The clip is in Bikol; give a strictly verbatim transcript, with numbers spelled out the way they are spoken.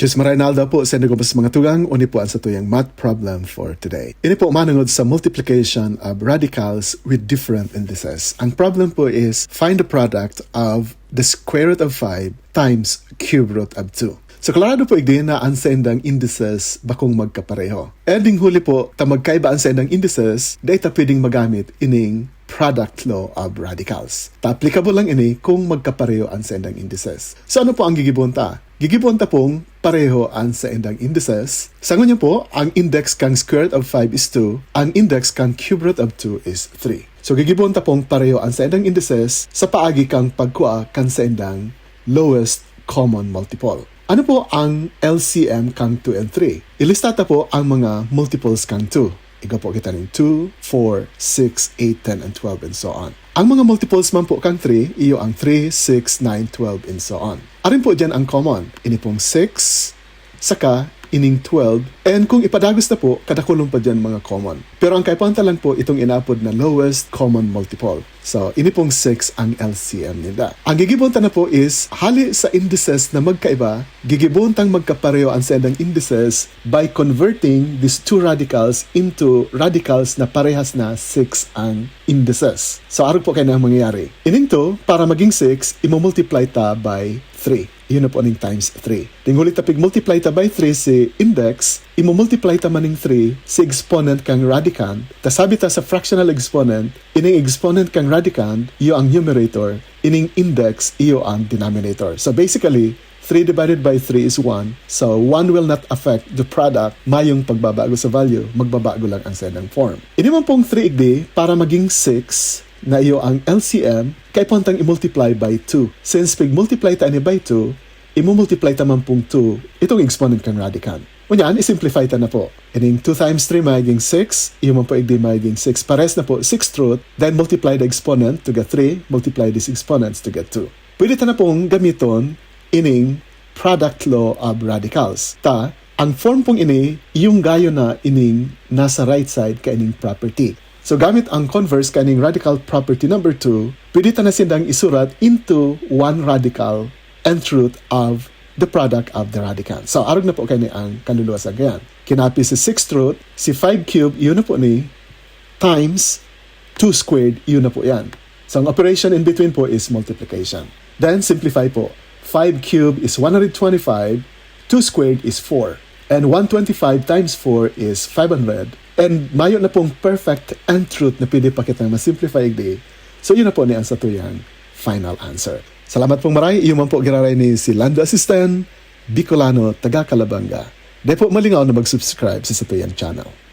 Diyos maray na aldaw po sa inyo gabos mga tugang, uni po ang satuyang math problem for today. Ini po manungod sa multiplication of radicals with different indices. Ang problem po is, find the product of the square root of five times cube root of two. So, klarado po igdi na ang saindang indices bakong magkapareho. And ding huli po, ta magkaiba ang saindang indices, dai ta pwedeng magamit ining product law of radicals. Ta applicable lang ini kung magkapareho ang saindang indices. So, ano po ang gigibon ta? Gigibon ta pong pareho ang saindang indices. Sa ngunyan po, ang index kan square root of five is two, ang index kan cube root of two is three. So, gigibon ta pong pareho ang saindang indices sa paagi kan pagkua kan saindang lowest common multiple. Ano po ang L C M kan two and three? Ilista ta po ang mga multiples kan two. Igwa po kita ning two, four, six, eight, ten, and twelve, and so on. Ang mga multiples man po kan three, iyo ang three, six, nine, twelve, and so on. Arin po dyan ang common. Ini pong six, saka ining twelve. And kung ipadagos na po, kadakulon pa dyan mga common. Pero ang kaipuhan ta lang po itong inaapod na lowest common multiple. So, ini pong six ang L C M ninda. Ang gigibon ta na po is, hali sa indices na magkaiba, gigibon tang magkapareho ang saindang indices by converting these two radicals into radicals na parehas na six ang indices. So, arog po kayo na ang mangyayari. Ining two, para maging six, imumultiply ta by three. Iyon na po ning times three. Ding huli ta pig-multiply ta by three si index, imumultiply ta man ning three si exponent kan radicand. Ta sabi ta sa fractional exponent, ining exponent kan radicand, iyo ang numerator, ining index, iyo ang denominator. So basically, three divided by three is one. So one will not affect the product. Mayong pagbabago sa value, magbabago lang ang saindang form. Ini man pong three igdi, para maging six, na iyo ang L C M, kaipuhan tang i-multiply by two. Since pig-multiply ta ini by two, imumultiply ta man pong two itong exponent kan radicand. Ngunyan, i-simplify ta na po. Ining two times three magiging six, iyo man po igdi magiging six. Pares na po, sixth root, then multiply the exponent to get three, multiply these exponents to get two. Pwede ta na pong gamiton ining product law of radicals. Ta, ang form pong ini, yung gayo na ining nasa right side kaining property. So, gamit ang converse kaining radical property number two, pwede ta na sindang isurat into one radical nth root of the product of the radicand. So, arog na po kaini ang kaluluwasan kayan. Kinapi si sixth root, si five cube, yun na po ni, times two squared, yun na po yan. So, ang operation in between po is multiplication. Then, simplify po. Five cube is one hundred twenty-five, two squared is four. And one twenty-five times four is five hundred. And mayo na pong perfect nth root na pwede pa kitang ma-simplify igdi. So, yun na po ni ang satuyang final answer. Salamat pong maray. Iyo man po giraray ni si Lando Asisten, Bicolano, taga Calabanga. Dai po malingaw na mag-subscribe sa satuyang channel.